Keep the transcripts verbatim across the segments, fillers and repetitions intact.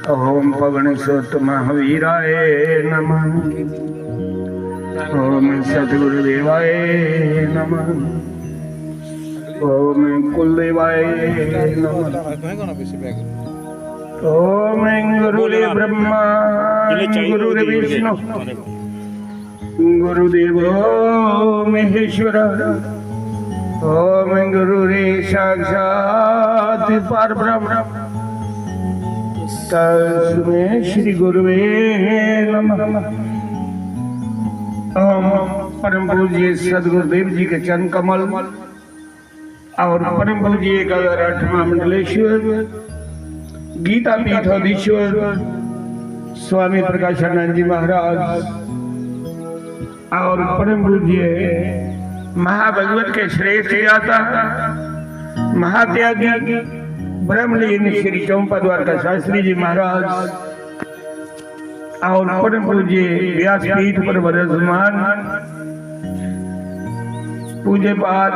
ओम पवन सुत महावीराय नमः। ओम सतगुरुदेवाय नमः। ओम कुलदेवाय नमः। ओम गुरुदेव ब्रह्मा, गुरुदेव विष्णु, गुरुदेवो महेश्वर। ओम गुरुरे साक्षात परब्रह्म तस्मै श्री गुरुवे नमः। ओम परम पूज्य सदगुरुदेव जी के चरण कमल और परम पूज्य एक हजार आठवां मंडलेश्वर, गीता पीठाधीश्वर स्वामी प्रकाशानंद जी महाराज और परम पूज्य महाभगवत के श्रेष्ठ ज्ञाता महात्यागी ब्रह्मलीन श्री चौंपा द्वारका शास्त्री जी महाराज और परम पूज्य व्यासपीठ पर विराजमान पूज्य पाद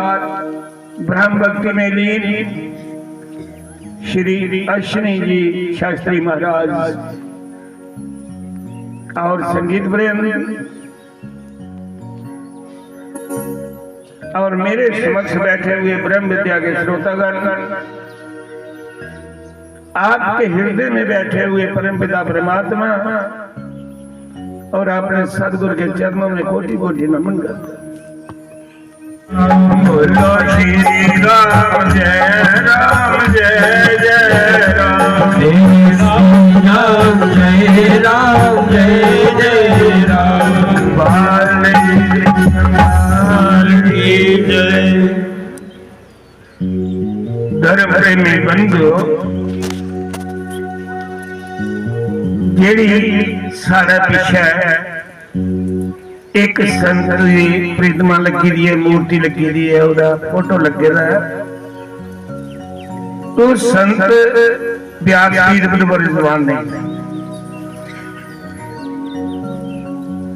ब्रह्म भक्ति में लीन श्री अश्विनी जी शास्त्री महाराज और संगीत वृंद और मेरे समक्ष बैठे हुए ब्रह्म विद्या के श्रोतागण, आपके हृदय में बैठे हुए परम पिता परमात्मा और अपने सदगुरु के चरणों में कोटि कोटि नमन करता हूं। बोलो श्री राम, जय राम, जय जय राम। श्री राम, जय राम, जय जय राम। बाल कृष्ण की जय। धर्म प्रेमी बंधु, जेड़ी साढ़े पीछे एक संत दी प्रतिमा लगी दी है, मूर्ति लगी दी है, ओदा फोटो लगे दा है, तो संत व्यासपीठ पर विराजमान नहीं।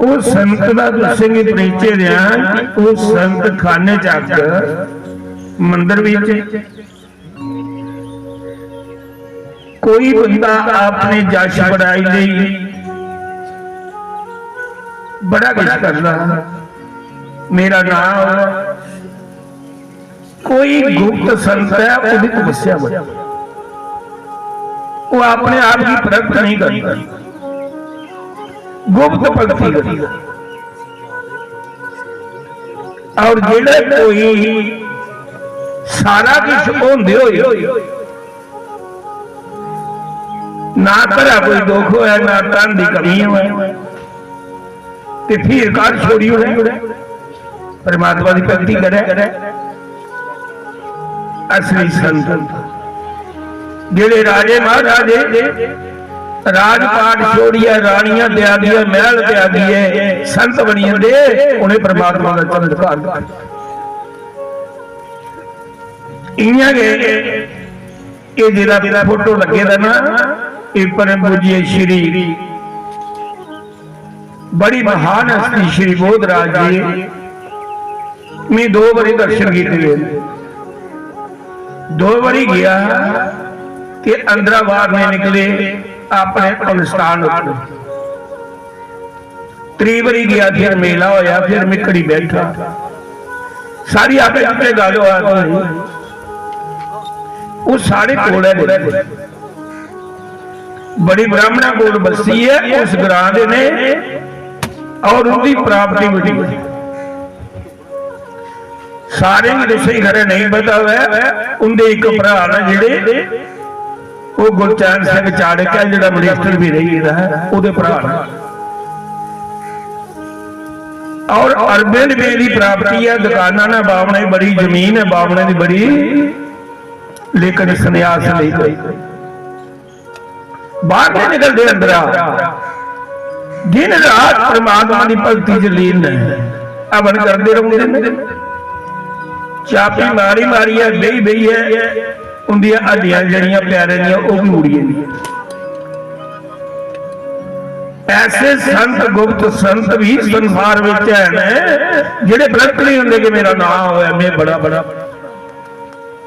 उस संत दा तुसेंगी परिचय देआं कि उस संत खाने च अग्ग मंदर विच कोई बंदा अपने जश बड़ाई लेई बड़ा कुछ करदा, मेरा नाम, कोई गुप्त संत है, ओदी तपस्या बड़ी, वो अपने आप की प्रगट नहीं करता, गुप्त भक्ति करता। और जेड़ा कोई सारा कुछ होंदे होए ना घरा कोई दुख होए, ना धन की कमी होए, ते फिर घर छोड़ी ओड़े, परमात्मा की भक्ति करे। असली संत जेड़े राजे महाराजे राजपाट छोड़ियै, रानियां त्यागियै, महल त्यागियै संत बनी जंदे, उन्हें परमात्मा का चमत्कार दिक्खेआ। इयां गै एह् जेह्ड़ा फोटो लग्गे दा ना, एह् परम पूज्य श्री बड़ी महान हस्ती श्री बोधराज जी, मैं दो बारी दर्शन कीते दे, दो बारी गया ते अंदरा बाहर नहीं निकले, अपने अनुष्ठान उत्ते। त्री बारी गया, फिर मेला होया, फिर मैं घड़ी बैठा। सारी आपे जितने गल होआ, वो सारे कोल है। बड़ी ब्राह्मणा कोल बस्सी है उस ग्रां दे ने, और उनकी प्राप्ति बड़ी है। सारे गी तो सही खरे नहीं पता है, उनके एक भरा ने जेड़े, वो गुरचैन सिंह चाड़क है, जेड़ा मिनिस्टर भी रही गेदा है, ओदे भरा ने। और अरबें रुपये की प्राप्ति है, दुकाना ने बावने, बड़ी जमीन है बावने की बड़ी, लेकिन संन्यास नहीं कोई। बाहर नहीं निकलते अंदरा, दिन रात परमात्मा की भक्ति च लीन ने, हवन करते रहते ने, चाबी मारी मारियै बेही बेहियै उंदियां हड्डियां जेह्ड़ियां पैरें दियां, ओह् भी मुड़ी जंदियां। ऐसे संत, गुप्त संत भी संसार विच है ने, जेह्ड़े प्रगट नहीं होंदे कि मेरा नाम होया, मैं बड़ा बड़ा।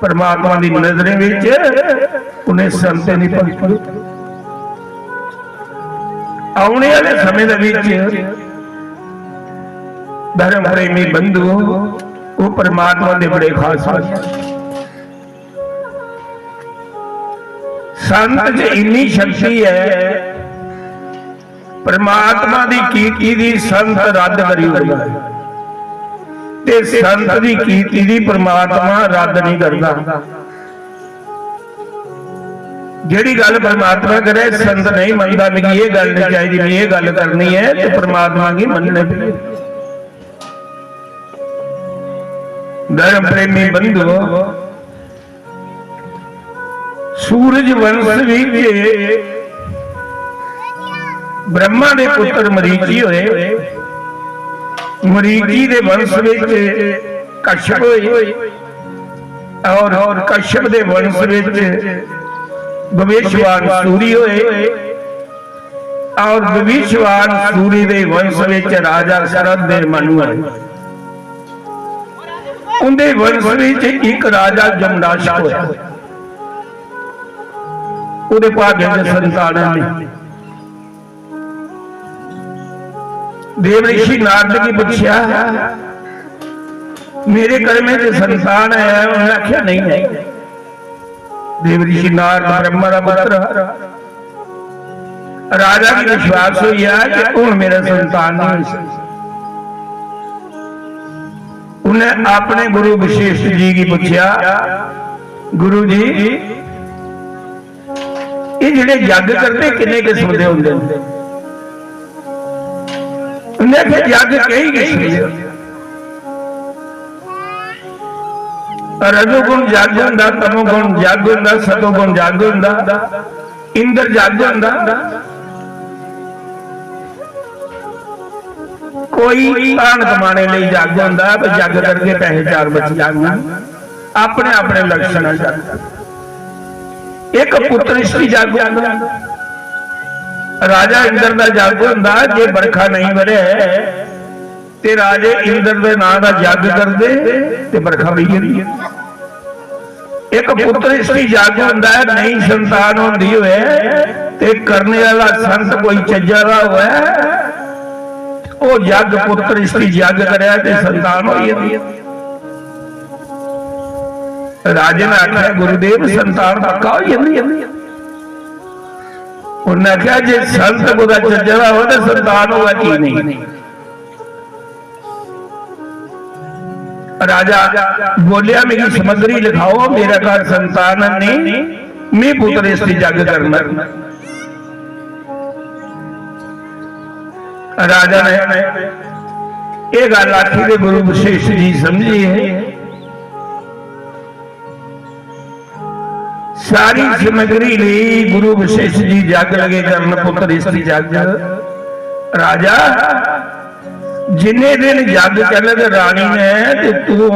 परमात्मा दी नजरें विच उन्हें संतें दी भक्ति। औने आह्ले समें दे विच धर्म प्रेमी बंधुओ, ओह् परमात्मा दे बड़े खास बंदे। संत च इन्नी शक्ति ऐ, परमात्मा दी कीर्ति दी संत रद्द करी ओड़दा ऐ, ते संत दी कीर्ति दी परमात्मा रद्द नहीं करदा। जेह्ड़ी गल्ल परमात्मा करे, संत नहीं मनदा, मिगी एह् गल्ल नहीं चाहिदी, मिगी एह् गल्ल करनी ऐ, ते परमात्मा गी मन्नने पौंदे। धर्म प्रेमी बंधुओ, सूरज वंश विच ब्रह्मा दे पुत्र मरीची होए। मरीची दे वंश विच कश्यप होए और, और कश्यप दे वंश विच भविष्यवान सूरी होए और भविष्यवान सूरी दे वंश विच राजा श्रद्धेमनु होए। उंदे वंश विच इक राजा जमनाशक होया। ओहदे भाग्य च संतान नहीं। देव ऋषि नारद गी पुछेआ, "मेरे कर्में च संतान है?" उन्हें आख्या, "नहीं है।" देव ऋषि नारद ब्रह्मा दा पुत्र हा। राजा गी विश्वास होई गया कि हुन मेरा संतान नहीं होई सकदा। उन्हें अपने गुरु वशिष्ठ जी गी पूछया, "गुरु जी, ये जेह्ड़े यज्ञ करदे किन्ने किस्म दे होंदे न?" उन्हें आखेआ, "यज्ञ केई किस्म दे होंदे। रजोगुण यज्ञ होंदा, तमोगुण यज्ञ होंदा, सतोगुण यज्ञ होंदा, इंद्र यज्ञ होंदा।" कोई धन कमाने लेई यज्ञ होंदा, भी यज्ञ करके पैसे चार बची जांदे, अपने अपने लक्षण है यज्ञ। एक पुत्र इष्टि यज्ञ होंदा, राजा इंद्र दा यज्ञ होंदा, जे बरखा नहीं बरे ते राजे इंद्र दे नां दा यज्ञ करदे ते बरखा पेई जंदी। एक पुत्र इष्टि यज्ञ होंदा है, नहीं संतान होंदी होए ते करने वाला संत कोई चज्जा दा होए, ओ यज्ञ पुत्र इष्टि यज्ञ करे ते संतान होई जंदी है। राजे ने आख्या, "गुरुदेव, संतान पक्का होई जंदी है।" उन्हें आख्या, "जे संत कुदा चज्जा दा होए ते संतान होए की नहीं?" राजा बोलिया, "मिगी समग्री लिखाओ, मेरे घर संतान नहीं, मैं पुत्र इष्टि यज्ञ करना।" राजा ने यह गल आखी ते गुरु वशिष्ठ जी समझी है। सारी समग्री ली गुरु वशिष्ठ जी जग लगे करन, पुत्र इष्टि जग। राजा, जिन्ने दिन जग चलग रानी ने, ते तू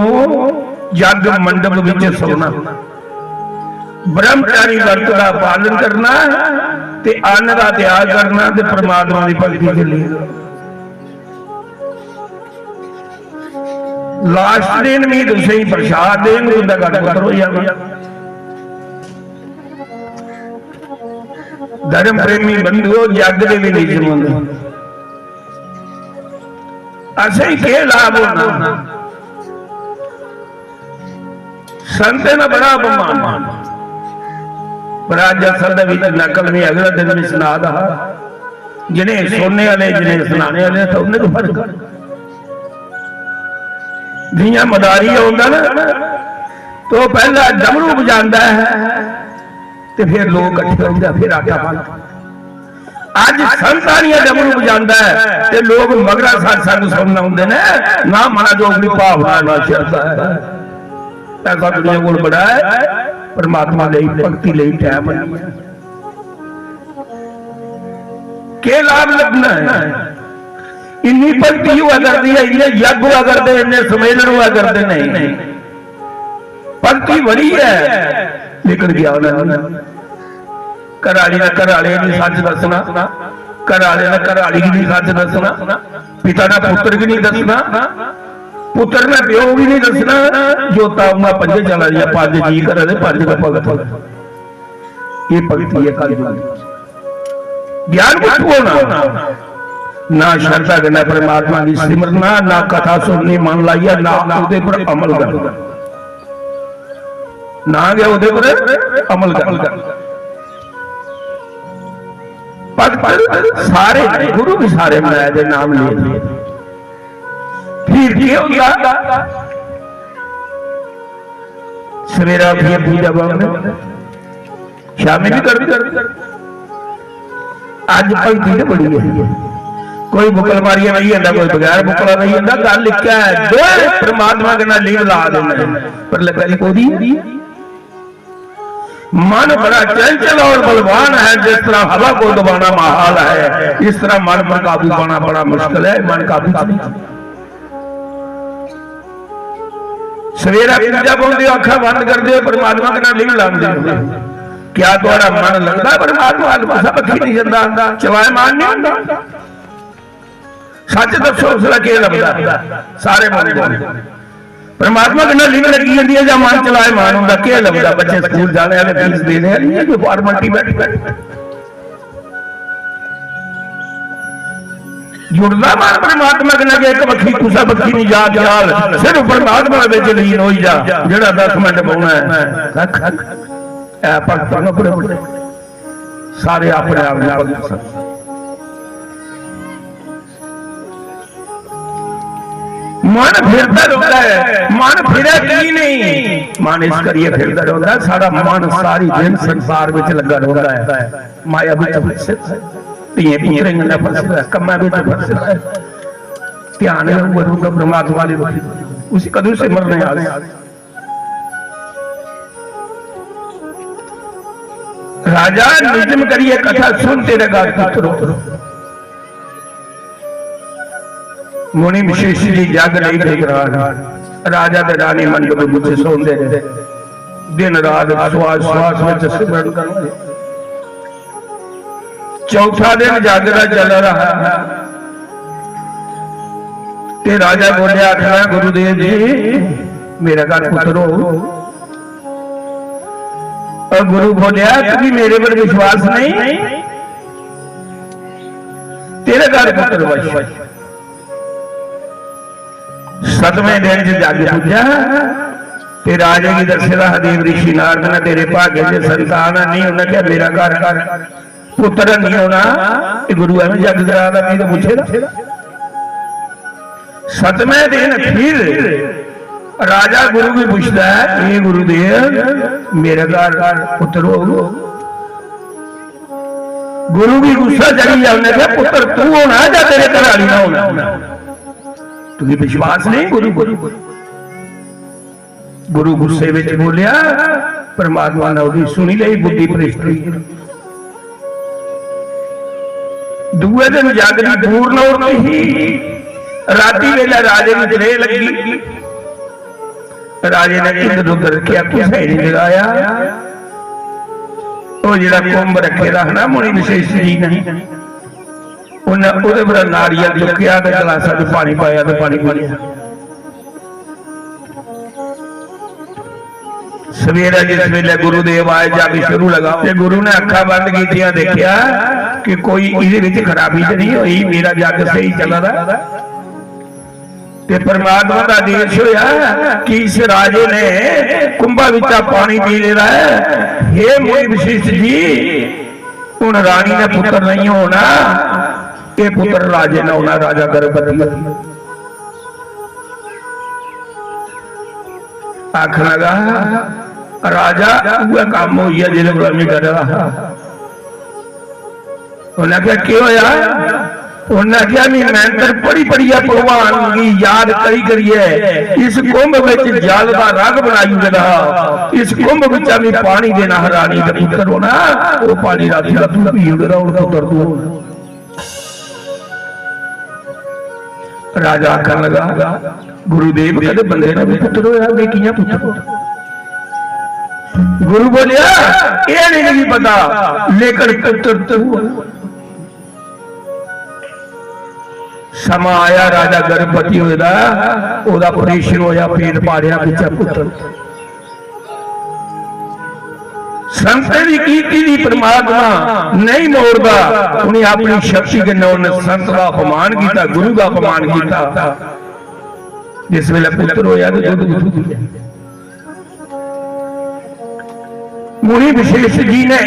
जग मंडप विच सोना, ब्रह्मचारी व्रत का पालन करना, ते अन्न का त्याग करना, ते परमात्मा की भक्ति के लिए। लास्ट दिन भी तुसें प्रसाद देन, तुंदा घर पुत्र हो जाना। धर्म प्रेमी बंधुओ, जग दे भी नियम होंदे। असें केह् लाभ होना? संतें दा बड़ा अपमान। पर अज्ज असल दे विच नकल नहीं, अगला दिन भी सुना दा हा। जिन्हें सुनने वाले, जिन्हें सुनाने वाले, तो उन्हें तो फर्क। जियां मदारी आंदा ना, तो पहला डमरू बजांदा है, ते फिर लोग इकट्ठे होंदे, फिर आटा पांदे। अज संत आनिया डमरू बजांदा है, ते लोग मगरा सत्संग सुनन आउंदे ने, ना मना जो अपनी भावना, ना श्रद्धा है। पैसा दुनिया कोल बड़ा है, परमात्मा लेई, भक्ति लेई टाइम नहीं है। के लाभ लभना है? इन्नी भक्ति हुआ करती है, इन्ने यज्ञ हुआ करते, इन्ने सम्मेलन हुआ करते, नहीं। भक्ति बड़ी है, लेकिन ज्ञान नहीं। घर आली ने घर आले गी सच दसना, घर आले ने घर आली गी नहीं सच दसना, पिता ने पुत्र गी नहीं दसना, पुत्र ने प्यो गी नहीं दसना। जोता उमा पंजे चला दिया, पंज जी करे दे, पंज का भगत। ये भक्ति है कलयुग दी। ज्ञान कुत्थों होना? ना श्रद्धा कन्नै परमात्मा गी सिमरना, ना कथा सुननी मन लाइयै, ना ओह्दे पर अमल करना, ना गै ओह्दे पर अमल करना। भक्त सारे ने, गुरु भी सारे बनाए दे, नाम ले लिए। फिर केह् होंदा? सवेरा उठियै पूजा पाठ, शामी भी करदे। अज्ज भक्ति ते बड़ी है, कोई बुक्कल मारियै नहीं जंदा, कोई बगैर बुक्कला नहीं जंदा। गल्ल इक्कै ऐ, दोए परमात्मा कन्नै लिंक ला देना, पर लग्गा दी कोह्दी ऐ? मन बड़ा चंचल और बलवान है, जिस तरह हवा को दबाना महाल है, इस तरह मन पर काबू पाना बड़ा मुश्किल है। मन काबू च नहीं। सवेरा पूजा पाउंदे हो, अक्खां बंद करदे हो, परमात्मा कन्नै लिंक लांदे हो। क्या थुआड़ा मन लगदा परमात्मा अल्ल? कुसै बक्खी नहीं जंदा, चलायमान नहीं होंदा। सच दस्सो, उसलै केह् लभदा? सारे मन दे। परमात्मा कन्नै लिंक लग्गी जंदी है जां मन चलायमान होंदा, केह् लभदा? बच्चे स्कूल जाने आह्ले, फीस देने आह्ली है, कोई फार्मैलिटी बैठी बैठी जुड़दा मन परमात्मा कन्नै कि इक बक्खी, कुसै बक्खी नहीं जा ख्याल, सिर्फ परमात्मा दे विच लीन होई जा। जेह्ड़ा दस मिंट बौह्ना ऐ, कक्ख, ऐ भक्त न बड़े बड़े, सारे अपने आप में भक्त सन। मन फिरदा रौंह्दा ऐ, मन फिरै की नहीं? मन इस करियै फिरदा रौंह्दा ऐ, साढ़ा मन सारी दिन संसार विच लग्गा रौंह्दा ऐ, माया विच फसे दा ऐ, धियें पुत्तरें कन्नै फसे दा ऐ, कम्मै विच फसे दा ऐ, ध्यान गै उ'ऐ रौंह्दा परमात्मा दी बक्खी। उसी कदूं सिमरने अस? राजा, निजम करियै कथा सुन, तेरे घर पुत्र हो। मुनि विशेष जी जग नहीं बिगड़ान। राजा ते रानी मंडप विच सौंदे रहे। दिन रात श्वास श्वास विच सिमरन करदे। चौथा दिन जागरा चल रहा है। ते राजा बोले, आखना, गुरुदेव जी, मेरे घर पुत्र हो। और गुरु बोले, तुझे मेरे पर विश्वास नहीं, तेरे घर पुत्र वश। सतवें दिन च जग पुज्जा ते राजे गी दस्से दा हा देव ऋषि नारद ने, तेरे भाग्य च संतान नहीं। उन्हें क्या, मेरा घर घर पुत्र नहीं होना, ये गुरु एवं जग करा दा, नहीं तो पूछे दा। सतवें दिन फिर राजा गुरु गी पूछदा है, "हे गुरुदेव, मेरे घर पुत्र हो?" गुरु गी गुस्सा चढ़ी जा, उन्हें कहा, "पुत्र तू होना या तेरे घर वाली ना होना? तुझे विश्वास नहीं गुरु को?" गुरु गुस्से विच बोलिया, परमात्मा ने ओदी सुनी लई बुद्धि भ्रष्ट हुई। दूए दिन जग दी पूर्ण होती ही, राती वेले राजे दी त्रेह लगी। राजे ने इधर उधर क्या कुछ नहीं जगाया। वो जेड़ा कुंभ रखे दा है ना मुनि विशेष जी ने, उन्हें ओदे पर नारियल चुकया ते गलासा च पानी पाया ते पानी पी लिया। सवेरे जिस वेले गुरुदेव आए, जग शुरू लगा ते गुरु ने अखा बंद कीतियां देखिया कि कोई इहदे विच खराबी ते नहीं होई, मेरा जग सही चला दा। ते परमात्मा का आदेश होया कि इस राजे ने कुंभा विचा पानी पी लेदा है। हे मुनि विशिष्ट जी, हुण रानी ने पुत्र नहीं होना, ये पुत्र राजे ने होना, राजा गर्भवती। आखन लगा, राजा, उऐ कम्म होई गेआ जेह्दे कोला में डरे दा हा। उन्हें आखेआ, "केह् होया?" उन्हें आखेआ, "मैं मंत्र पढ़ी पढ़ियै भगवान गी याद करी करियै इस कुंभ विच जल दा रग बनाई ओड़े दा हा। इस कुंभ बिच्चा मी पानी देना हा, रानी दे पुत्तर होना, ओह् पानी राती दा तू पी ओड़े दा, हुन पुत्तर तू होना।" राजा आखन लगा, "गुरुदेव, कदे बंदे दा भी पुत्र होया, मैं कियां पुत्र होया?" गुरु बोलिया, "एह् नहीं मिगी पता, लेकिन पुत्र तू होया।" समा आया, राजा गर्भवती होए दा, ओह्दा ऑपरेशन होया, पेट पाड़ेआ, बच्चा पुत्र। संतें दी कीती दी परमात्मा नेईं मोड़दा। उ'नें अपनी शक्ति कन्नै उ'नें संत दा अपमान कीता, गुरु दा अपमान कीता। जिस वेले पुत्र होया ते दुद्ध कुत्थों पीया? मुनि विशेष जी ने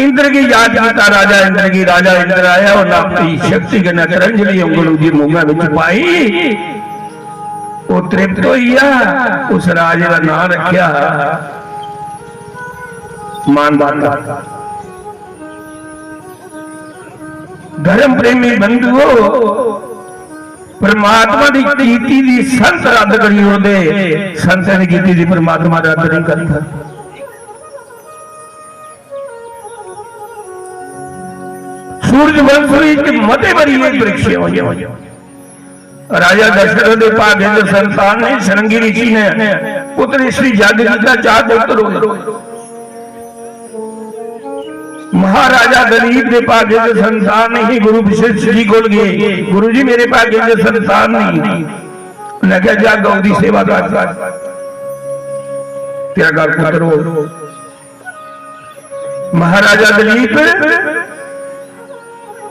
इंद्र की याद किया, राजा इंद्र की, राजा इंद्र आया, उन्हें अपनी शक्ति कन्नै तरंजली उंगल उदी मुंह विच पाई, वो तृप्त होइया, उस राजे का नाम रखा मानदाता। धर्म प्रेमी बंधुओ, परमात्मा दी कीती दी संत रद्द करी ओड़दे, संतें दी कीती दी परमात्मा रद्द नहीं करता। सूरज वंश विच मते बारी ये दृश्य होए। राजा दशरथ दे भाग्य च संतान नहीं, शृंगी ऋषि ने पुत्र स्त्री जग कीता, चार पुत्र होए। महाराजा दलीप दे भाग्य च संतान नहीं, गुरु वशिष्ठ जी कोल गए, "गुरु जी, मेरे भाग्य च संतान नहीं।" उन्हें कहा, "जा गौ दी सेवा कर, तेरा घर पुत्र हो।" महाराजा दलीप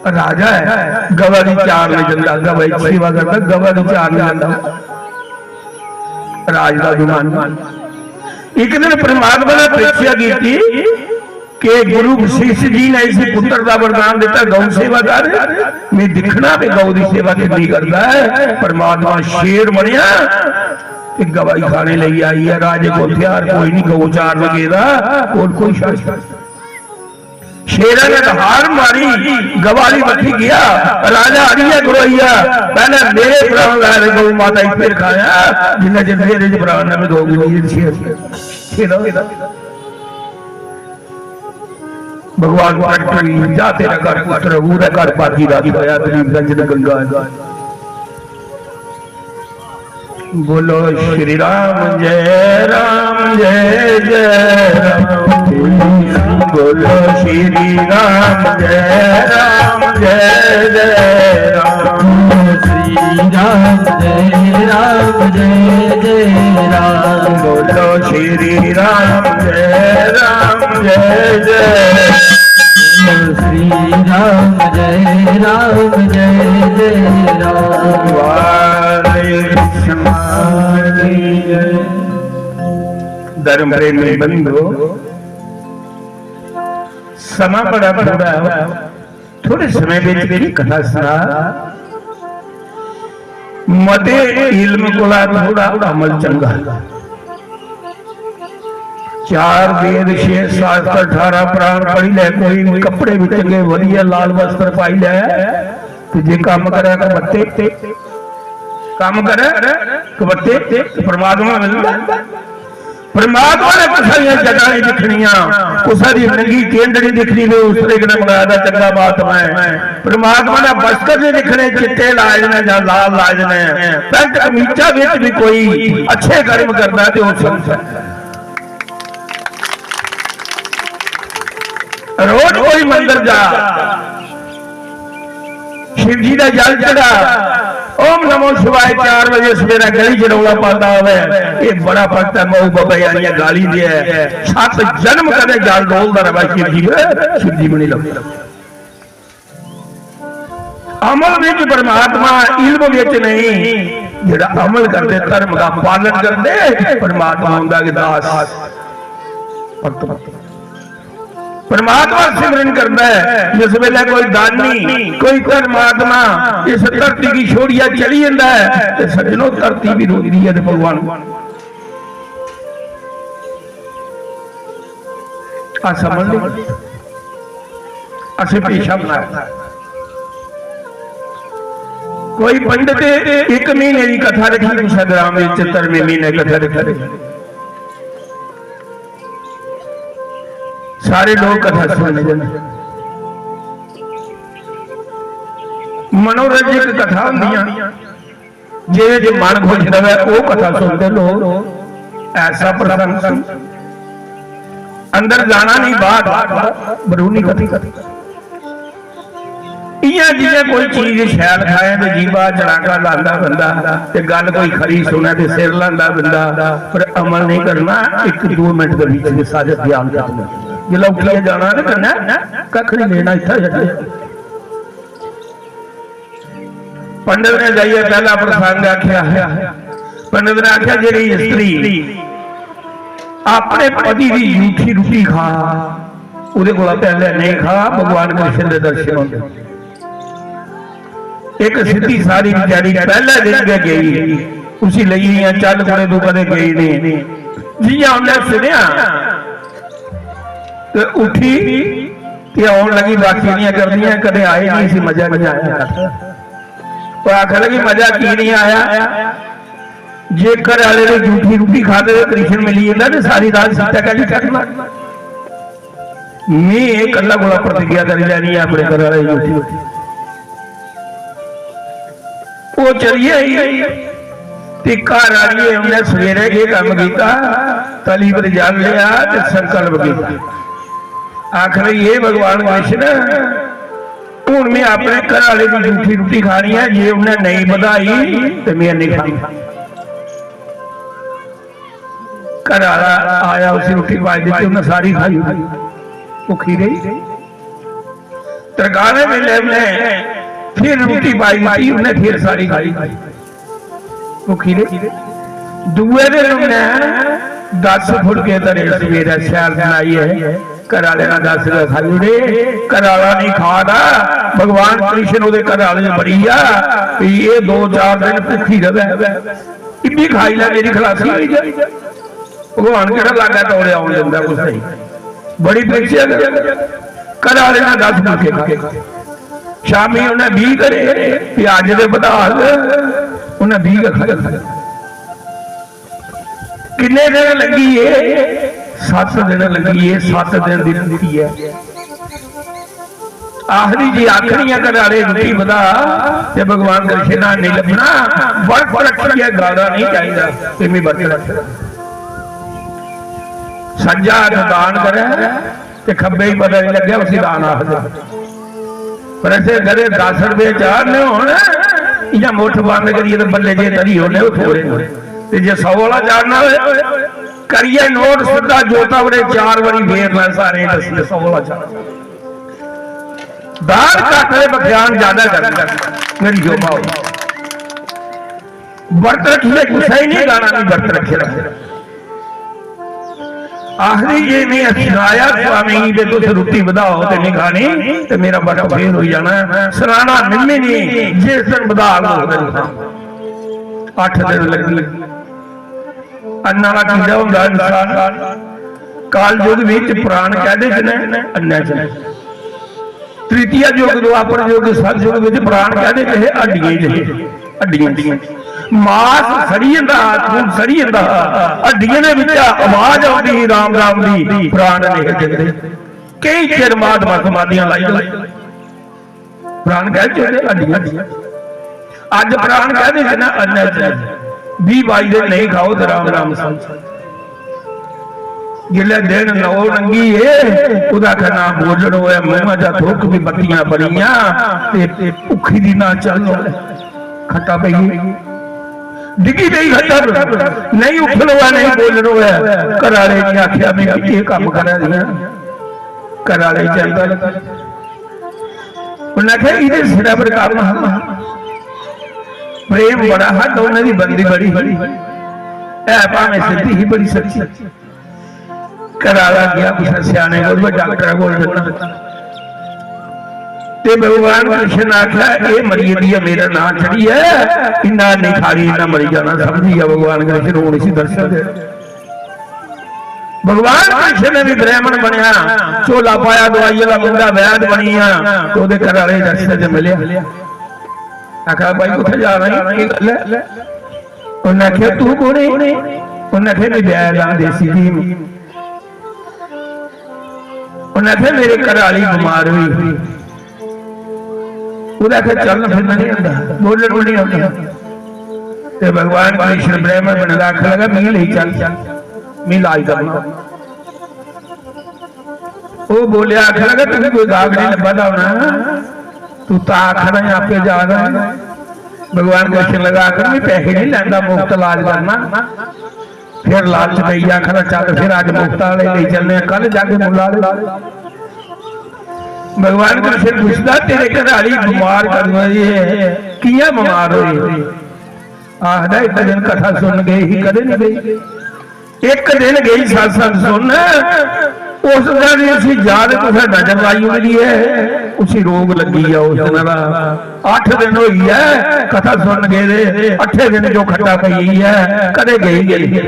राजा है, गवा दी चार नहीं जंदा, गवा दी सेवा करता, गवा दी चार नहीं जंदा। राज का अभिमान। एक दिन परमात्मा ने परीक्षा की थी कि गुरु वशिष्ठ जी ने इस पुत्र का वरदान दिता, गौ सेवा कर, मैं दिखना भी गौ की सेवा कितनी करता है। परमात्मा शेर बनया ते गवाही खाने लई आई है। राजे को हथियार कोई नहीं, गौ चार लगे दा, और कोई शस्त्र। शेरा ने हार मारी, गवाली बखी गया, राजा अड़िया गुरैया, पहले मेरे प्राण ला रहे गौ माता ही, फिर खाया, जिन्ना चिर मेरे च प्राण न, मैं गौ की नहीं शेर। शेरा, शेरा। भगवान प्रकट हुई, "जा तेरा घर पुत्र, ऊरा घर बाकी रात होया, तेरी रंजन गंगा है।" बोलो श्री राम जय राम जय जय राम। बोलो श्री राम जय राम जय जय राम। श्री राम जय राम जय जय राम। बोलो श्री राम जय राम जय जय। श्री राम जय राम जय जय राम। वारे समाधि। धर्म प्रेमी बंधु, समा बड़ा थोड़ा है, थोड़े समय में तेरी कथा सुना। मते इल्म कोला थोड़ा अमल चंगा। चार वेद, छे शास्त्र, अठारह पुराण पढ़ी ले, कोई कपड़े भी चंगे वधिया लाल वस्त्र पाई ले, ते जे काम करे कबत्ते, काम करे कबत्ते, ते परमात्मा मिलदा। परमात्मा ने कुसै दियां जटां नहीं दिक्खनियां, कुसै दी नंगी केंद नहीं दिक्खनी, भी उस तरीके ने बनाया दा चंगा महात्मा है। परमात्मा ने वस्त्र नहीं दिक्खने, चिट्टे लाए ने या लाल लाए ने। पैंट कमीचा विच भी कोई अच्छे कर्म करदा है ते ओह संत है। रोज कोई मंदिर जा, शिव जी दा जल चढ़ा, ओम नमो शिवाय, चार बजे सवेरे गली च रौला पांदा होवे, ये बड़ा भक्त है, मऊ बाबा यारियां गाली दे है, सत जन्म कदे जल डोलदा रहा शिव जी में, शिव जी बनी लभदा। अमल विच परमात्मा, इल्म विच नहीं। जेड़ा अमल करदे, धर्म का पालन करदे, परमात्मा उंदा के दास, भक्त, भक्त। परमात्मा सिमरन करदा है। जिस वेले कोई दानी, कोई धर्मात्मा इस धरती की छोड़िया चली जाता है, तो सज्जनो, धरती भी रोंदी है ते भगवान। अस अमल नहीं, असें पेशा बनाया। कोई पंडित एक महीने की कथा रखी, कुछ ग्राम में चित्र में महीने कथा रखी, सारे लोग कथा सुनने जांदे। मनोरंजक कथा होंदियां, जेह्दे च मन खुश रवै, ओह् कथा सुनदे लोक। ऐसा प्रसंग सी, अंदर जाना नहीं, बाहर बरूनी कथा। इयां जियां कोई चीज शैल खाए ते जीभा चड़ाका लांदा बंदा, ते गल्ल कोई खरी सुने ते सिर लांदा बंदा, पर अमल नहीं करना, इक दो मिनट दे बीच में सारे ध्यान खत्म। जिसलै उठियै जाना ते कन्नै कक्ख नहीं लेना, इत्थै छड्डी। पंडित ने जाइयै पैह्ला प्रसंग आखेआ। पंडित ने आखेआ, "जेह्ड़ी स्त्री अपने पति दी जूठी रुट्टी खा, ओह्दे कोला पैह्ले नहीं खा, भगवान कृष्ण दे दर्शन होंदे।" इक सिद्धी सारी बेचारी पैह्ले दिन गै गेई, उसी लेई गेइयां, "चल कुड़े, तू कदें गेई नहीं।" जि'यां उन्नै सुनेआ ते उठी ते औन लगी, बाकी दियां करदियां, "कदें आए नहीं, इसी मजा नहीं आया।" ओह् आखन लगी, "मजा की नहीं आया? जे घर आह्ले ने जूठी रुट्टी खाते ते कृष्ण मिली जंदा ते सारी रात सीता कैली चढ़ना?" में एह् कल्ला कोला प्रतिज्ञा करी लैनी ऐ अपने घर आह्ले दी जूठी। ओह् चली आई ते घर आइयै उन्नै सवेरे केह् कम्म कीता, तली पर जल लेआ ते संकल्प कीता। आखन लगी, "हे भगवान कृष्ण, हून में अपने घर आह्ले दी जूठी रुट्टी खानी ऐ, जे उन्नै नेईं बधाई ते में नेईं खानी।" घर आह्ला आया, उसी रुट्टी पाई दित्ती, उन्नै सारी खाई ओड़ी, भुक्खी रेही। त्रकाने बेल्लै उन्नै फिर रुट्टी पाई दित्ती, उन्नै फिर सारी खाई, भुक्खी रेही। दूए दिन उन्नै दस फुलके धरे, सवेरै शैल बनाइयै घर आह्ले ने दस गै खाई ओड़े। घर आह्ला नहीं खा दा, भगवान कृष्ण ओह्दे घर आह्ले च बड़ी गेआ, भी एह् दो चार दिन भुक्खी र'वै। इब्बी खाई लै, मेरी खलासी होई जाए। भगवान केह्ड़ा लागै तौले औन दिंदा कुसै गी? बड़ी परीक्षा कर। घरै आह्ले ने दस फुलके खाए। शामीं उन्नै बीह् करे, फ्ही अज्ज दे बधाल उन्नै बीह् गै खाए। किन्ने दिन लग्गी गे? सत्त दिन लग्गी गे। सत्त दिन दी भुक्खी ऐ। आखदी जी आखनी ऐ, "घरै आह्ले रुट्टी बधा ते भगवान कृष्ण ने नहीं लब्भना, बर्त रक्खियै गाना नहीं चाहिदा, ते में बर्त रक्खना।" सज्जा हत्थ दान करे ते खब्बे ही पता नहीं लग्गेआ उसी दान आखदे। पर ऐसे घरे दस रुपये चाढ़ने होन, इ'यां मुट्ठ बंद करियै ते बल्ले जे धरी ओड़ने, ओह् थोड़े न। ते जे सौ वाला चाढ़ना होए, करियै नोट सिद्धा जोता बड़े चार बारी फेरना, सारे दसदे सौ वाला चाढ़ना। दान घट्ट ते बख्यान ज्यादा करना, मेरी जोमा हो। बर्त रक्खियै कुसै ही नहीं गाना, नहीं बर्त रक्खे दा। आखदी जे में सनाया स्वामी गी, "तुस रुट्टी बधाओ ते नहीं खानी, ते मेरा बर्त फेल होई जाना।" सनाना निम्मी नहीं, जिस दिन बधाग उस दिन खाना। अट्ठ दिन लग्गी। अन्न आह्ला कीड़ा होंदा इंसान। कालयुग विच प्राण कैह्दे च न? अन्नै च न। तृतीय युग, द्वापर युग, सतयुग विच प्राण कैह्दे च हे? हड्डियें च हे। हड्डियें च। मास सड़ी जंदा हा, खून सड़ी जंदा हा। हड्डियें दे बिच्चा आवाज औंदी ही राम राम दी, प्राण नेहे जंदे। केई चिर महात्मा समाधियां लाई लाई। प्राण कैह्दे च? हड्डियां। अज्ज प्राण कैह्दे च न? अन्नै च। बीह् बाई दिन नेईं खाओ ते राम राम समझ। जिसलै दिन नौ लंघी गे, ओह्दा आखै ना बोलण होऐ, मूंहा चा थुक्क भी बत्तियां बलियां, ते भुक्खी दी ना चल होऐ। खट्टा पेई गे। डिग्गी पेई खट्टा पर। नेईं उट्ठन होऐ, नेईं बोलण होऐ। घरै आह्ले ने आखेआ, "में एह् कम्म करै दी आं।" घरै आह्ले गी चैंता लग्गी। उन्नै आखेआ, "इ'दे सिरै पर कम्म हा, प्रेम बड़ा हा, दौनें दी बनदी बड़ी ही, है भामें सिद्धी ही बड़ी सच्ची।" घरा दा गेआ कुसै स्याने कोल, "में डाक्टरै कोल जन्ना।" ते भगवान कृष्ण ने आखेआ, "एह् मरी गेदी ऐ, मेरा नांऽ चढ़ी ऐ, इन्ना नेईं ठारी, इन्ना मरी जाना, समझी गेआ भगवान कृष्ण, हून इसी दर्शन दे।" भगवान कृष्ण ने भी ब्राह्मण बनया, झोला पाया, दवाई वाला मुंडा वैद बनिया, तो ओदे घर आले रस्ते च मिले। आखा, "भाई, कुत्थे जा रहे हैं? की गल्ल है?" उन्हें आख्या, "तू कौन है?" उन्हें आख्या, "मैं वैद हां, देसी जी।" उन्हें आख्या, "मेरे घर आली बीमार हुई।" ओह्दा आखै चलन फिरन नहीं होंदा, बोलन भी नहीं होंदा। ते भगवान कृष्ण ब्राह्मण बने दा आखन लगा, "मिगी लेई चल, मिगी इलाज करना।" ओह् बोलेआ, आखन लगा, "तुगी कोई गाहक नहीं लब्भा दा होना, तू तां आखना है, आपे जा रहा है।" भगवान कृष्ण लगा आखन, "मैं पैसे नहीं लैंदा, मुफ्त इलाज करना।" फिर लालच देइयै आखना, "चल फिर अज्ज मुफ्त आह्ले लेई चलने आं, कल जागे मुल्ला आह्ले।" भगवान कृष्ण पुछदा, "तेरे घर आह्ली बमार कदूं दी ऐ? कि'यां बमार होई?" आखदा, "इक दिन कथा सुनन गई ही, कदें नहीं गई। इक दिन गई सत्संग सुनन, उस दिन उसी जाद कुसै नजर लाई ओड़ी ऐ, उसी रोग लग्गी गेआ उस दिन दा। अट्ठ दिन होई ऐ कथा सुनन गेदे, अट्ठे दिन जो खट्टा पई गेई ऐ, कदें गई गै नहीं।"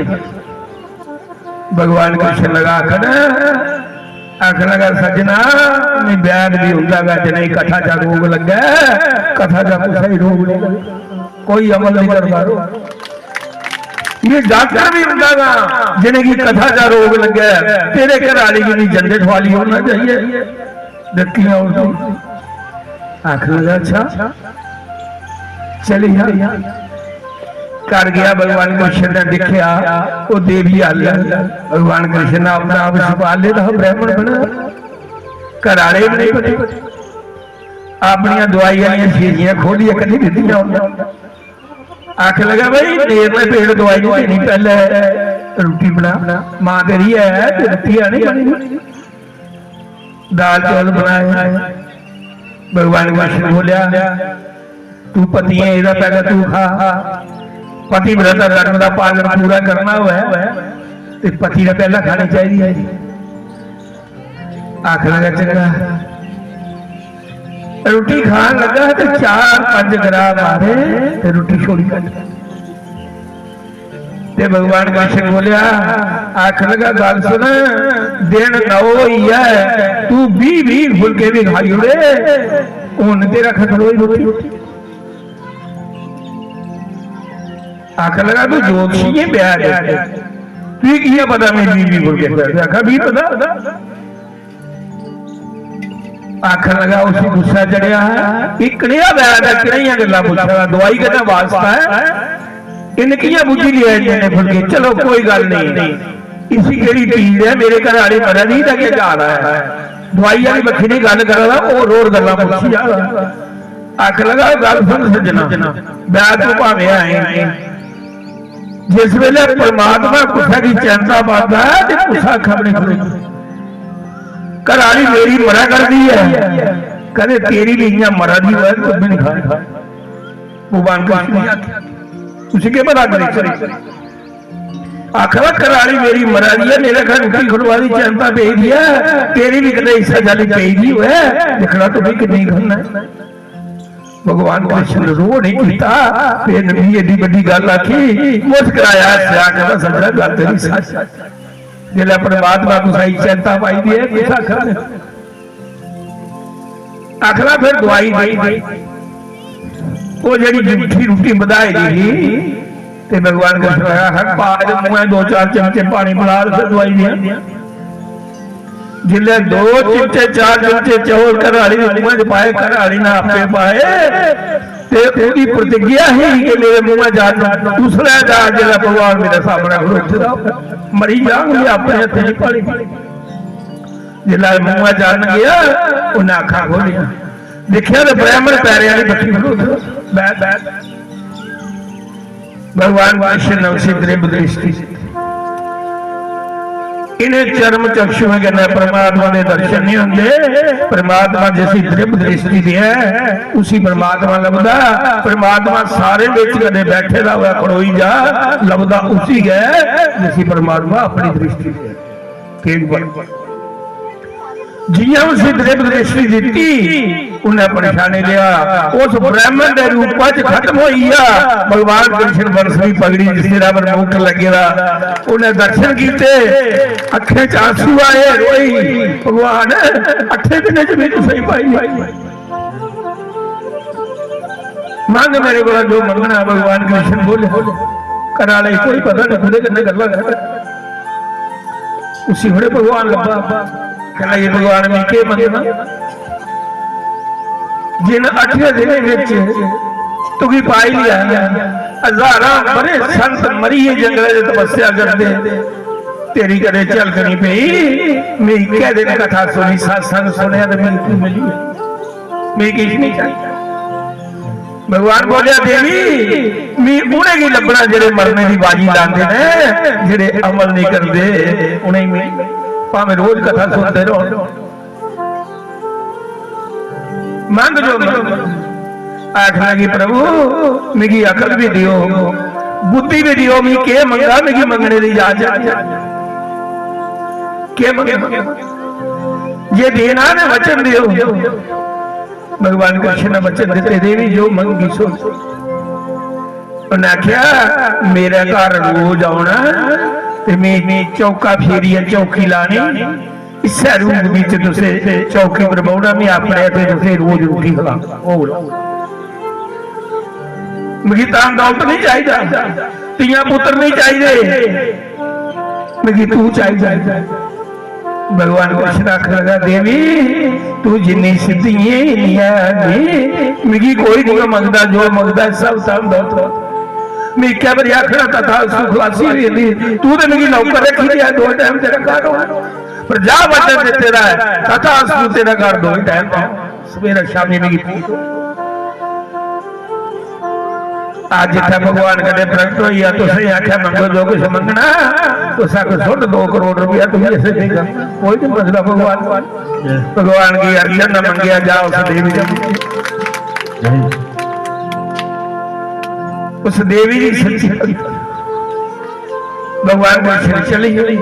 भगवान कृष्ण लगा आखन, आखन लगा, "सज्जना, मैं बैद भी हुंदा गा, जिनें कथा दा रोग लग्गै, कथा दा कुसै ही रोग नहीं लगदा, कोई अमल नहीं करदा।" ये डॉक्टर भी हुंदा गा, जिनेंगी कथा दा रोग लग्गै, तेरे घर आह्ली गी भी जंदे ठुआली होना चाहिए। दित्तियां उसी। आखन लगा, "अच्छा, चली जा।" घर गया, भगवान कृष्ण ने दिखेया, वो देवी हल है। भगवान कृष्ण ने अपना आप छुपा लेदा, ब्राह्मण बना, घर आह्ले भी नहीं बने। अपनियां दवाई आह्लियां शीशियां खोलियै कड्ढी दित्तियां उन्हें। आखन लगा, "भाई, मेरे ने पेट दवाई नहीं देनी, पहले रुट्टी बना। मां तेरी है, ते रुट्टी है नहीं बनी।" दाल चौल बनाए। भगवान कृष्ण बोलिया, "तू पति है, एह्दा पैह्लें तू खा।" पतिव्रता धर्म दा पालन पूरा करना होऐ ते पति ने पैह्लें खानी चाहिदी है। आखन लगा, "चंगा।" रुट्टी खान लगा ते चार पंज ग्राह मारे ते रुट्टी छोड़ी कड्ढी। ते भगवान कृष्ण बोलिया, आखन लगा, "गल सुन, दिन नौ होई ऐ, तू बीह बीह फुलके भी खाई ओड़े, हुन तेरा खत्म होई रुट्टी।" आखन लगा, "तू ज्योतिषी है, ब्याह दे, तुगी कियां पता मैं बीह बीह फुलके खाई?" आखा, "बीह पता।" आखन लगा, उसी गुस्सा चढ़ेआ, "एह् कनेहा बैद ऐ, कनेहियां गल्लां पुच्छा दा, दवाई कन्नै वास्ता ऐ, इन्नै कि'यां बुज्झी लेआ इन्ने फुलके? चलो, कोई गल्ल नेईं, इसी केह्ड़ी पीड़ ऐ, मेरे घर आह्ली मरा दी, ते केह् जा दा ऐ? दवाई आह्ली बक्खी दी गल्ल करा दा, होर होर गल्लां पुच्छी जा दा।" आखन लगा, "गल्ल सुन सज्जना, बैद तूं भामें आए, जिस वेले परमात्मा कुसै दी चैंता पांदा ऐ ते कुसै अक्खां बी नहीं खुलदी। घर आह्ली मेरी मरा करदी ऐ, कदें तेरी भी इ'यां मरा दी होऐ ते तूं भी नहीं खानी।" भगवान कृष्ण ने आखेआ, "तुसी केह् पता करी सकदे?" आखदा, "घर आह्ली मेरी मरा दी ऐ, मेरे घर रुट्टी खड़ोआ दी, चैंता पेई दी ऐ, तेरी भी कदें इस्सै चाल्ली पेई दी होऐ, दिक्खना तूं भी किन्नी खाना ऐ।" भगवान कृष्ण ने रोह नहीं कीता, फिर भी एडी बड्डी गल्ल आखी, मुस्कुराया, हस्सेआ, कहदा, "सज्जना, गल्ल तेरी सच।" जिसलै परमात्मा कुसै गी चैंता पाई दी ऐ, कुसै आखना, आखना फिर दवाई देई दे। ओह् जेह्ड़ी जूठी रुट्टी बधाई दी ही, ते भगवान कृष्ण ने आखेआ, "पा एह्दे मूंहै दो चार चमचे पानी, बना ते फिर दवाई देआं।" जिसलै दो चिमचे, चार चिमचे चौल घरै आह्ली दे मूंहै च पाए, घरै आह्ली ने आपे पाए, ते ओह्दी प्रतिज्ञा ही कि मेरे मूंहै जान, उसलै जा जिसलै भगवान मेरे सामनै खड़ोते दा होऐ, मरी जांग, में अपने हत्थें च पानी पी। जिसलै मूंहै जान गेआ, उन्नै अक्खां खोह्लियां, दिक्खेआ ते ब्राह्मण पैरें आह्ली बक्खी खड़ोते दा। बैठ, बैठ। भगवान कृष्ण ने उसी दृढ़ दृष्टि दित्ती। इन्हें चर्म चक्षुएं कन्नै परमात्मा दे दर्शन नहीं होंदे। परमात्मा जिसी दृढ़ दृष्टि दे, उसी परमात्मा लभदा। परमात्मा सारे विच कदे बैठे दा होऐ, खड़ोई जा, लभदा उसी गै जिसी परमात्मा अपनी दृष्टि दे। ठीक बात। जियां उसी दृढ़ दृष्टि दित्ती, उन्हें परेशानी लिया, उस ब्राह्मण दे रूपा च खत्म होई गया। भगवान कृष्ण बंसरी पगड़ी जिस सिरा पर मुकुट लगे दा, उन्हें दर्शन कीते, अखें च आंसू आए, रोई, "भगवान, अठे दिन च भी तुसें पाई नहीं।" "मंग मेरे कोला जो मंगना।" भगवान कृष्ण बोले, "घरा आह्ले कोई पता नहीं, कुदे कन्नै गल्लां कर।" उसी बड़े भगवान लब्भा, कहना, "ये भगवान, मैं केह् मंगना? जिन अठे दिनें विच तुगी पाई लिया, हजारां बरे संत मरियै जंगले च तपस्या करदे, तेरी कदे झलक नहीं पई। मैं इक्कै दिन कथा सुनी, सत्संग सुनेआ ते मैं तू मिली, मैं किश नहीं चाहिदा।" भगवान बोलेआ, "देवी, मी उ'नेंगी लब्भना जेह्ड़े मरने दी बाजी लांदे ने, जेह्ड़े अमल नहीं करदे, उ'नेंगी मी भामें रोज कथा सुनदे रहो।" मंग जो मंग। आखन लगी, "प्रभु, मिगी अकल भी दियो, बुद्धि भी दियो, मी केह् मंगा, मिगी मंगने दी इजाजत, केह् मंगा? जे देना ते वचन दियो।" भगवान कृष्ण ने वचन दिते, "देवी, जो मंगी सो।" उन्हें आख्या, "मेरे घर रोज औना ते में चौका फेरियै चौकी लानी, इस्सै रूप बिच तुसें चौकी पर बौहना, में अपने हत्थें तुसें रोज रुट्टी खलाना।" होर मिगी धन दौलत नहीं चाहिदा, धियां पुत्र नहीं चाहिए, मिगी तू चाहिदा। भगवान कृष्ण आखन लगा, "देवी, तू जिन्नी सिद्धि है, इन्नी है नहीं, मिगी कोई नहीं मंगदा, जो मंगदा सब धन दौलत।" मैं इक्कै बारी आखना, "तथास्तु" खलासी होई जंदी। तू ते मिगी नौकर रक्खी दिया, दो टाइम तेरा घर होना, पर जा वचन दित्ते दा है, "तथास्तु" तेरा घर दो टाइम है, सवेरे शामी मिगी पूज। आज जित्थै भगवान कन्नै प्रगट होई आ, तुसें आखेआ, "मंगो जो कुछ मंगना।" तुस आखो, "सुन, दो करोड़ रुपया तुम इसे देगा।" कोई नहीं मंगदा भगवान। भगवान की अर्जन न मंगेआ जा उस देवी का। उस देवी दी सच्ची भक्ति। भगवान कृष्ण चली गई,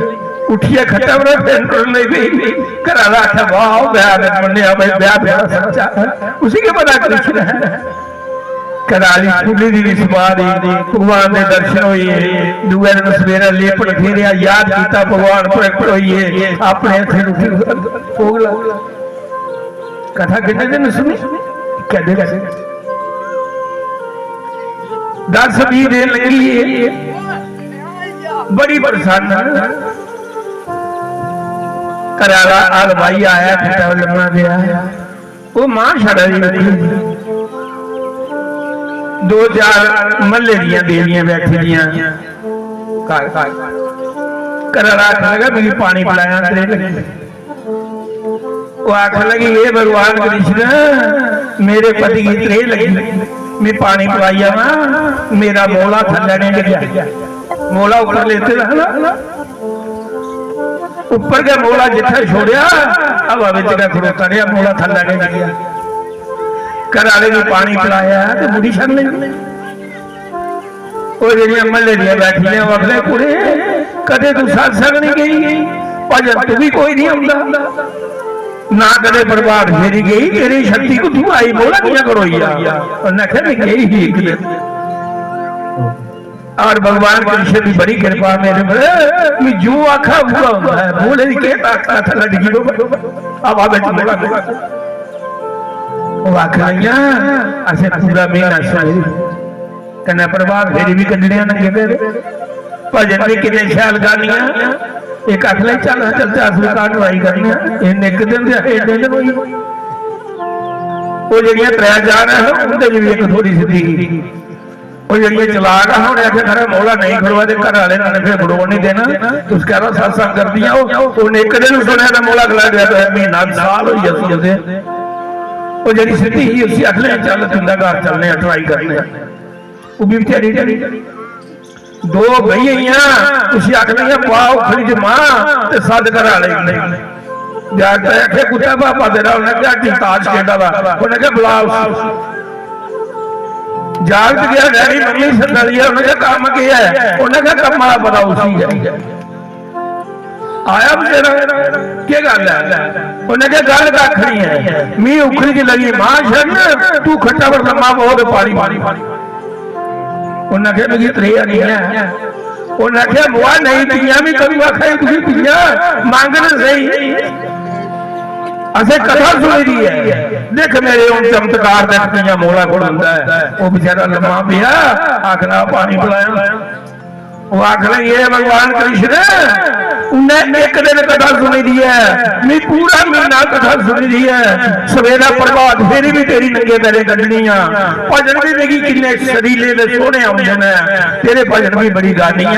उठियै खट्टा पर फिर टुरन लगी पेई। घर आह्ला आखै, "वाह, ब्याह ने मन्नेआ भाई, ब्याह ब्याह सच्चा है।" उसी क्या पता कृष्ण है। घर आह्ली खुली दी रिश्तेदारी, भगवान दे दर्शन होई, दूए दिन सवेरे लेपण फेरेआ, याद कीता, भगवान प्रगट होइए, अपने हत्थें रुट्टी भोग ला। कथा कितने दिन सुनी? क्या दिन? दस बीह दिन लंघी, बड़ी प्रसन्न। घर आह्ला हलवाई आया, खट्टा लम्मा पेआ। ओह् मां छड़ा दी निकली। दो चार म्हल्ले दियां देवियां बैठी दियां घर। घर आह्ला आखन लगा, "मिगी पानी पलाया, त्रेह् लगी।" ओह् आखन लगी, "हे भगवान कृष्ण, मेरे पति गी त्रेह् लगी, मैं पानी पलाई आवां, मेरा मोला थल्लै नहीं डिग्गेआ।" मोला उप्पर लेते दा है ना, उप्पर गै मोला जित्थै छोड़ेआ, हवा बिच गै खड़ोता रेहा, मोला थल्लै नहीं डिग्गेआ। घर आह्ले गी पानी पलाया ते मुड़ी छड़ लेई। ओह् जेह्ड़ियां म्हल्ले दियां बैठियां, ओह् आखदे, "कुड़े, कदें तू सत्संग नहीं गई, भजन तू भी कोई नहीं आंदा, ना कदें प्रभात फेरी गई, तेरी शक्ति कुत्थों आई, मोला कि'यां करोई आ?" उन्नै आखेआ, "मैं गई ही इक दिन।" और भगवान कृष्ण की बड़ी कृपा मेरे पर, मैं जो आखा हुआ होता है, बोले की क्या ताकत है, लड़की को अब आवे तो बोला। वो आखा, "असें पूरा महीना सवेरे कन्नै प्रभात फेरी भी कड्ढने नंगे पैर, भजन भी किन्ने शैल गानियां।" एक आखले, "चल, चल, चल, अस भी घर ट्राई करने हैं।" इन्ने एक दिन दे, एक दिन होई। वो जेह्ड़ियां त्रै चार है, उंदे च भी एक थोड़ी सिद्धि की। वो जेह्ड़ियां चलाक आ, उ'नें आखेआ, "खरै मोला नेईं खड़ोआ ते घर आह्ले ने फिर खड़ोन निं देना, तुस कह रहे हो सत्संग करदियां ओ।" उ'नें इक दिन सुनेआ ते मोला खलाई देआ, "तुसें म्हीना साल होई गेआ सुनदे।" वो जेह्ड़ी सिद्धि ही, उसी आखने, "चल, तुं'दे घर चलने आं, ट्राई करने आं।" ओह् बी बेचारी डरी। दो बेही गेइयां, उसी आखन लगियां, "पा उखली च मां ते सद्द घर आह्ले गी।" जागतै आखेआ, "कुत्थै भापा तेरा?" उ'न्नै आखेआ, "हट्टी ताश खेढा दा।" उ'न्नै आखेआ, "बुला उसी।" जागत गेआ, "डैडी, मम्मी सद्दा दी ऐ।" उ'न्नै आखेआ, "कम्म केह् ऐ?" उ'न्नै आखेआ, "कम्मा दा पता उसी गै।" आया बी तेरा, "केह् गल्ल ऐ?" उ'न्नै आखेआ, "गल्ल कक्ख निं ऐ, मी उखली च लगी मां छड़न, तू खट्टा पर लम्मा पो ते पानी पानी।" उ'न्नै आखेआ, "मिगी त्रेह् निं ऐ।" उ'न्नै आखेआ, "बुआ, नेईं पीआं, में कदूं आखा दी तुगी पीआं, मंग ते स्हेई। असें कथा सुनी दी ऐ, दिक्ख मेरे हून चमत्कार, दिक्ख कि'यां मोला खड़ोंदा ऐ।" ओह् बेचारा लम्मा पेआ, आखना, "पानी पलाया।" ओह् आखन लगी, "हे भगवान कृष्ण, उन्नै इक दिन कथा सुनी दी ऐ, मी पूरा म्हीना कथा सुनी दी ऐ, सवेरा प्रभात फेरी भी तेरी नंगे पैरें कड्ढनी आ, भजन भी मिगी किन्ने सरीले ते सोह्ने औंदे न, तेरे भजन भी बड़ी गानी आ,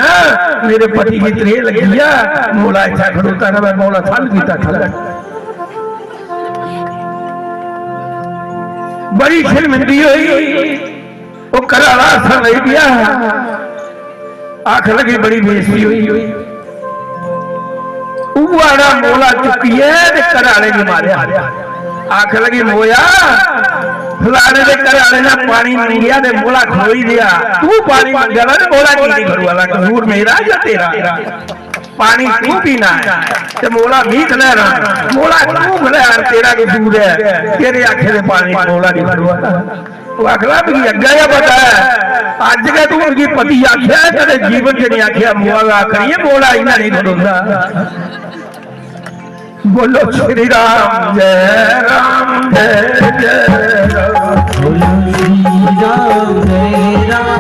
मेरे पति गी त्रेह् लग्गी आ, मोला इत्थै खड़ोता र'वै, मोला थल्ल कीता थल्लै।" बड़ी शर्मिंदी होई। ओह् घरा आह्ला हस्सन लगी पेआ, आखन लगी, "बड़ी बेइज्जती होई।" उ'आं ना मोला चुक्कियै ते घरा आह्ले गी मारेआ। आखन लगी, "मोया, फलाने दे घरा आह्ले ने पानी मंगेआ ते मोला खड़ोई गेआ, तू पानी मंगा दा ते मोला की नहीं खड़ोआ दा? कसूर मेरा जां तेरा? पानी तू पीना ऐ ते मोला मी खलैना, मोला तू खलैर, तेरा कसूर ऐ, तेरे आखे दे पानी मोला नहीं खड़ोआ दा।" ओह् आखदा, "मिगी अग्गें गै पता ऐ, अज्ज गै तू मिगी पति आखेआ, कदें जीवन च नहीं आखेआ मोआ दा, आखनी ऐ मोआ इ'यां नहीं खड़ोंदा।" बोलो श्री राम, जय राम, जय जय राम। बोलो श्री राम, जय राम,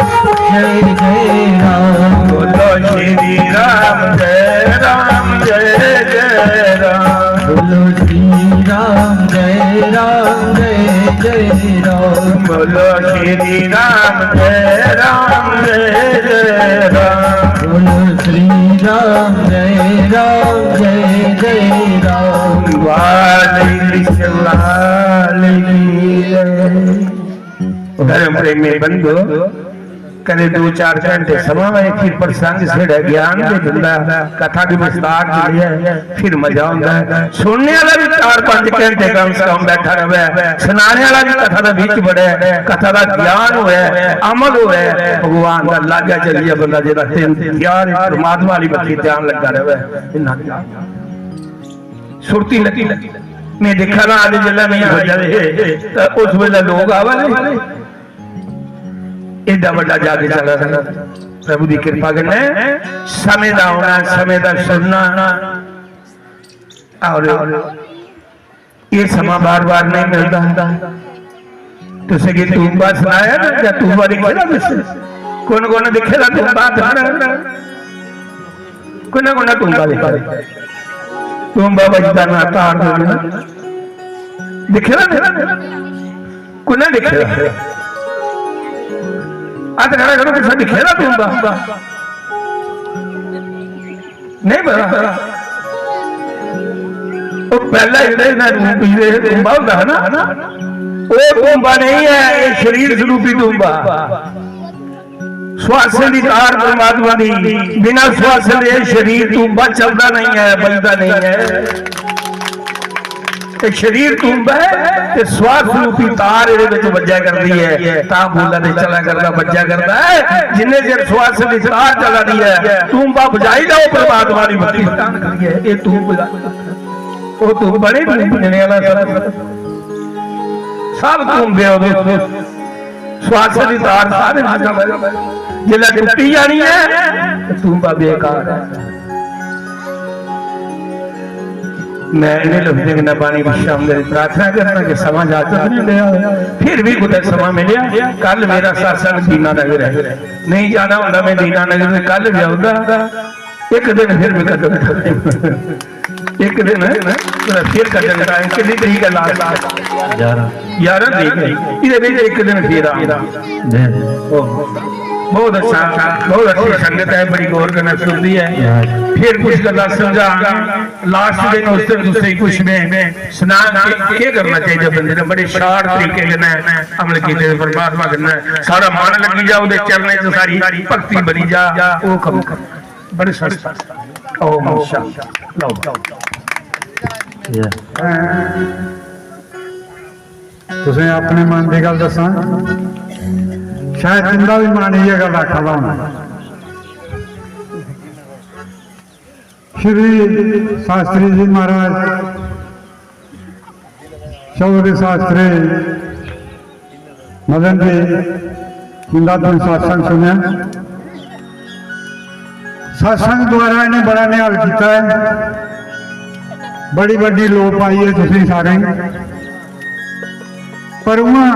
जय जय राम। बोलो श्री राम, जय राम, जय जय राम। बोलो श्री राम, जय राम, जय जय राम। बोलो श्री राम, जय राम, जय जय राम। बोलो श्री राम, जय राम, जय जय राम। वाल्मीकि लाल की जय। धर्म प्रेमी बंधु, कदे दो चार घंटे समां होए, फिर प्रसंग छेड़े, ज्ञान दे दिंदा, कथा दी विस्तार च लेइयै फिर मजा आंदा है। सुनने वाला भी चार पंज घंटे कम से कम बैठा रहे, सुनाने वाला भी कथा दे विच बड़े, कथा दा ज्ञान होए, अमल होए, भगवान दा लागे चलिए बंदा जेह्ड़ा ते ध्यान परमात्मा वाली बक्खी ध्यान लग्गा रहे, इन्ना ज्ञान। सुरती लगी। मैं दिक्खा ना, अज्ज जिसलै मैं बज्जा दे हे, तां उस बेल्लै लोक आवा दे। एड्डा बड्डा जग चला दा। प्रभु दी किरपा कन्नै समें दा औना, समें दा सुनना। और ये समा बार-बार नहीं मिलदा। तुसें गी तूंबा सनाया ना, जां तूंबा दिक्खे दा तुसें? कु'न कु'न दिक्खे दा तूंबा? हत्थ खड़ा करो। कु'न कु'न तूंबा दिक्खे दा? तूंबा बजदा ना, तार बजदा। दिक्खे दा? कु'न दिक्खे दा? हत्थ खड़ा करो, तुसें दिक्खे दा तूंबा? नहीं पता। वो पैह्ला जेह्ड़ा इन्ना रूप पीले हे, तूंबा होंदा हा ना, ओह् तूंबा नहीं है, ये शरीर स्वरूपी तूंबा। श्वासें दी तार परमात्मा दी, बिना श्वासें दे शरीर तूंबा चलदा नहीं है, बजदा नहीं है। ते शरीर तूंबा ऐ ते श्वास रूपी तार एह्दे विच बज्जा करदी ऐ, तां बोला ते चला करदा, बज्जा करदा ऐ। जिन्ने चिर श्वास दी तार चला दी ऐ, तूंबा बजाई लैओ, परमात्मा दी बत्ती प्रदान करियै। एह् तूंब दा, ओह् तूंबा नहीं, तूंब देने वाला सब, सब तूंबे ओह्दे। श्वास दी तार सारे नां चला दी। जिसलै टुट्टी जानी ऐ, ते तूंबा बेकार ऐ। मैं इन्हें लफ्जें कन्नै पानी पिच्छां मेरी प्रार्थना करना कि समां ज्यादा नहीं लिया, फिर भी कुतै समां मिलेआ। कल मेरा सत्संग दीनानगर है, नहीं जाना होंदा मैं दीनानगर, ते कल भी आऊंदा। एक दिन फिर मैं कदम, एक दिन मेरा फिर कदम टाइम, कितनी तरीक है लास्ट? ग्यारह। ग्यारह तरीक है, इधर भी एक दिन फिर आऊंदा। बहुत अच्छा, बहुत अच्छी संगत है, बड़ी गौर कन्नै सुनदी है। फिर कुछ गल्लां समझा, लास्ट दिन उस दिन तुसें कुछ में सना के केह् करना चाहिए बंदे ने, बड़े शार्ट तरीके कन्नै अमल कीते दे परमात्मा कन्नै सारा मन लगी जा, ओह्दे चरणें च सारी भक्ति बनी जा, ओह् कम्म कर। बड़े सस्ता। ओम शांति। लो। तुसें अपने मन दी गल्ल दस्सां, शायद तुंदा भी मन इ'यै गल्ल आखा दा होना। श्री शास्त्री जी महाराज, चौधरी शास्त्री मदन जी, जिंदा तुम सत्संग सुनया, सत्संग द्वारा इन्हें बड़ा निहाल किया है, बड़ी बड़ी लोऽ पाई है तुसें सारें। पर उ'आं